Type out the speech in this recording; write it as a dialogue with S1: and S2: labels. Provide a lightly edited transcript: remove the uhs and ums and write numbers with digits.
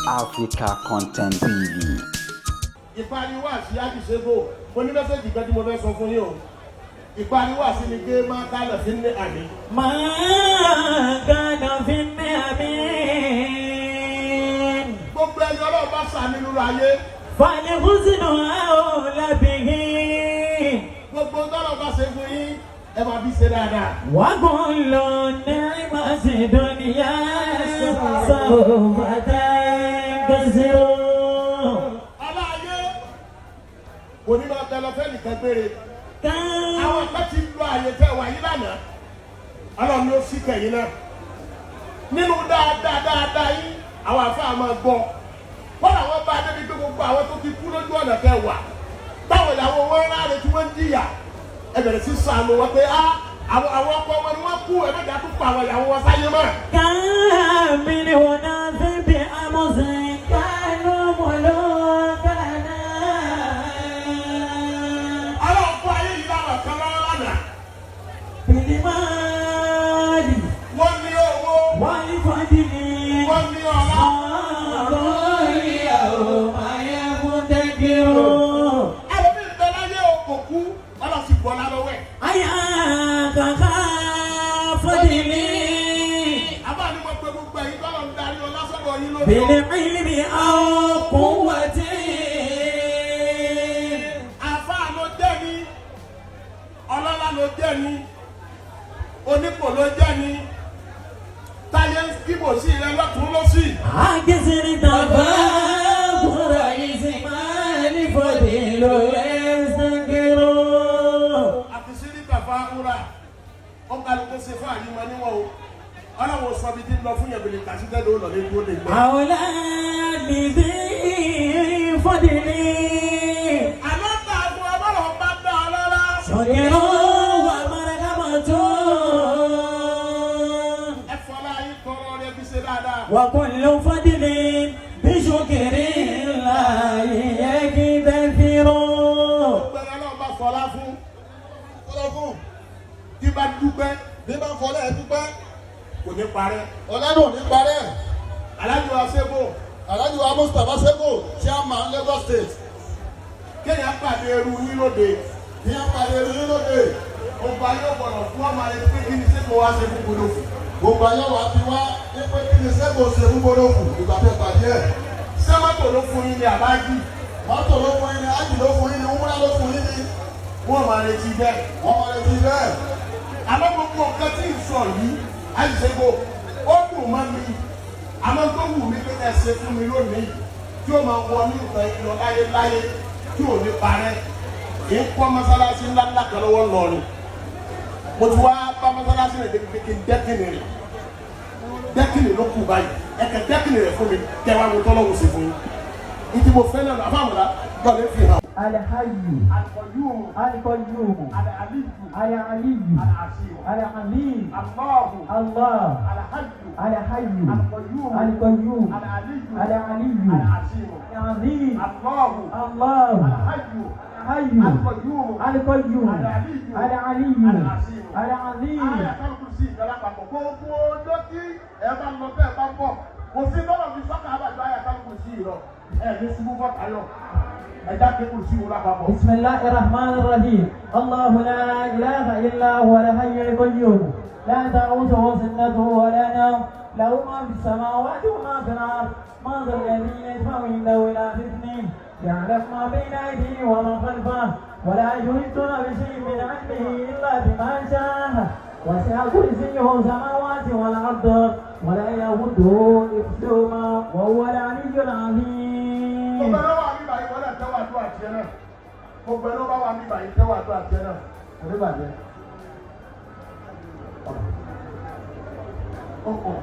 S1: Africa Content TV.
S2: Ìparí wáàsí àdìsẹ́gbò, mo ní message kan tí mo fẹ́ sọ fún yín o. Ìparí wáàsí ni pé máa kálẹ̀ sí ní àmì.
S3: ما كان في النعم.
S2: Gbogbo ẹni Ọlọ́run bá sàmì nínú ayé,
S3: فالحزن أولى به.
S2: gbogbo tọ́lọ̀ bá ṣe fún yín, ẹ máa fi ṣe dáadáa.
S3: وكل نعمة دنيا سوف تنكسر.
S2: Aláyé kò ní máa tẹ lọ fẹ́ nìkan gbére.
S3: كان
S2: Àwọn kan ti lo àyè tẹ wà yín lánàá, Ọlọ́run ló sì kẹ̀yìn náà nínú dáadáa dáadáa yín. Àwọn àfáà máa gbọ́ wọ́n làwọn bá débi pé gbogbo àwọn tó ti kú lójú ọ̀nà tẹ wà, táwọn ìyàwó wọn ráre tí wọ́n ń jìyà, ẹ bẹ̀rẹ̀ sí sànù wọn pé á àwọn ọkọ wọn ni wọ́n kú, ẹ mẹ́ta tó pa àwọn ìyàwó wọn sáyé mọ́.
S3: كان من أناس بأمس كانوا ملوكنا.
S2: Ọlọ́run fún ayé yìí láwọn kan lọ́wọ́ lánàá.
S3: بالمال
S2: Wọ́n ní owó,
S3: والفضل.
S2: wọ́n ní ọlá.
S3: صاروا اليوم يفتقرون.
S2: Ẹlòmíì bẹ láyé o, kò kú, Ọlọ́run sì gbọ́ lálọ́wọ́ ẹ̀.
S3: أياك فضلي.
S2: Àbá ni mo pe gbogbo ẹ̀yin tọ́lọ̀ ń darí ọlá sọ́dọ̀ yín lónìí o.
S3: بالعلم أو قوة.
S2: Àfáà ló jẹ́ ni, ọlọ́lá ló jẹ́ ni, onípò ló jẹ́ ni, táyé ń kíbò sí rẹ lọ́tún lọ́sì.
S3: أكثر تفاخر إسمال فضل يستنكر.
S2: Àti síríkà fáwúrà ó kálukú ṣe fún àyímọ níwọ̀n o. Ọlọ́wọ́ sọ bí tí ń lọ fún yẹn bèrè tàṣí tẹ́lẹ̀ ó lọ lé dúró lè gbẹ.
S3: أولى بذي فضل.
S2: Àlọ́ ta fún ọlọ́run bá dá ọ lọ́lá.
S3: شكر ومرحمة.
S2: Ẹ fọlá yín tọrọ rẹ fi ṣe dáadáa.
S3: وكل فضل بشكر الله يكتثر.
S2: Gbogbo ẹni Ọlọ́run bá fọlá fún,
S4: Fọlá fún,
S2: tí bá dúpẹ́,
S4: bí bá ń fọlá ẹ dúpẹ́,
S2: kò ní parẹ́.
S4: Ọlá náà ò ní parẹ́.
S2: Alájọ wa Sego,
S4: Alhaji wa Mustapha Sego, chairman Lagos State.
S2: Kéèyàn pàdé eru yín lóde.
S4: Ní apàdé eré lóde,
S2: Ọba yóò gbọ́dọ̀ fún ọmọ rẹ pé kí ni Sego wá ṣe fún gbọdọ̀.
S4: Gbogbo ayé wa fi wá ní pé kí ni Sego ṣe fún gbọdọ̀kù ìgbà tẹ pàdé ẹ̀.
S2: Ṣé mọ́tò ló fún yín ní àbájú?
S4: Mọ́tò ló fún yín ni, ájì ló fún yín ni, wúrà ló fún yín ni.
S2: Wọ́n máa retí bẹ́ẹ̀.
S4: Wọ́n máa retí bẹ́ẹ̀.
S2: Àmọ́ gbogbo nǹkan tí ń sọ yìí, àìsègbò, ó dùn mọ́ mi. Àmọ́ tó wù mí pé ẹ ṣe fún mi lónìí, tí ó máa wọ ní ìtàn ìlọ láyéláyé, tí ò ní parẹ́. Kì í kọ́ mọ́sálásí ńlá ńlá kan lọ́wọ́ ńlọrin. Mo ti wá bá mọ́sálásí rẹ̀ débi pé kí n dẹ́kìnì rẹ̀. Dẹ́kìnì ló kù báyìí. Ẹ̀kẹ́ dẹ́kìnì rẹ̀ fún mi, kẹ́ wá wo tọ́lọ́wọ́ sí fún yín. Ìdí mo fẹ́ náà, àbámọ̀lá gbọ́dọ̀ fi hàn.
S3: الحي.
S2: Al-Qayyum,
S3: القيوم.
S2: Al-Aliyyu,
S3: العلي.
S2: Al-Azim,
S3: العظيم.
S2: Allahu,
S3: الله.
S2: Al-Hayyu,
S3: الحي.
S2: Al-Qayyum,
S3: القيوم.
S2: Al-Aliyyu,
S3: العلي.
S2: Al-Azim,
S3: العظيم.
S2: Allahu,
S3: الله.
S2: Al-Hayyu,
S3: الحي.
S2: Al-Qayyum,
S3: القيوم.
S2: Al-Aliyyu,
S3: العلي.
S2: Al-Azim.
S3: العظيم.
S2: Ayatul Kursi ìjọba papọ̀ gbogbo ọjọ́ tí ẹ bá lọ tẹ́ ẹ bá ń bọ̀, kò sí tọ́lọ̀ fi sọ́kà àbàjọ Ayatul Kursi lọ, ẹ ní ṣubú fọ́tayọ̀ ẹja ké Kursi wò lápapọ̀.
S3: بسم الله الرحمن الرحيم. الله لا إله إلا هو الحي القيوم، لا تأخذه سنة ولا نوم، له ما في السماوات وما في الأرض، من ذا الذي يشفع عنده إلا بإذنه، يعلم ما بين أيديهم وما خلفهم، ولا يحيطون بشيء من علمه إلا بما شاء، وسع كرسيه السماوات والأرض، ولا يؤوده حفظهما، وهو العلي العظيم.
S2: Gbogbo ẹni wà níbà yìí, wọ́n náà tẹ́wọ́ àdúrà tiẹ̀ náà. Gbogbo ẹni wà níbà yìí, tẹ́wọ́ àdúrà tiẹ̀ náà, kò ní bàjẹ́. Ọkọ̀.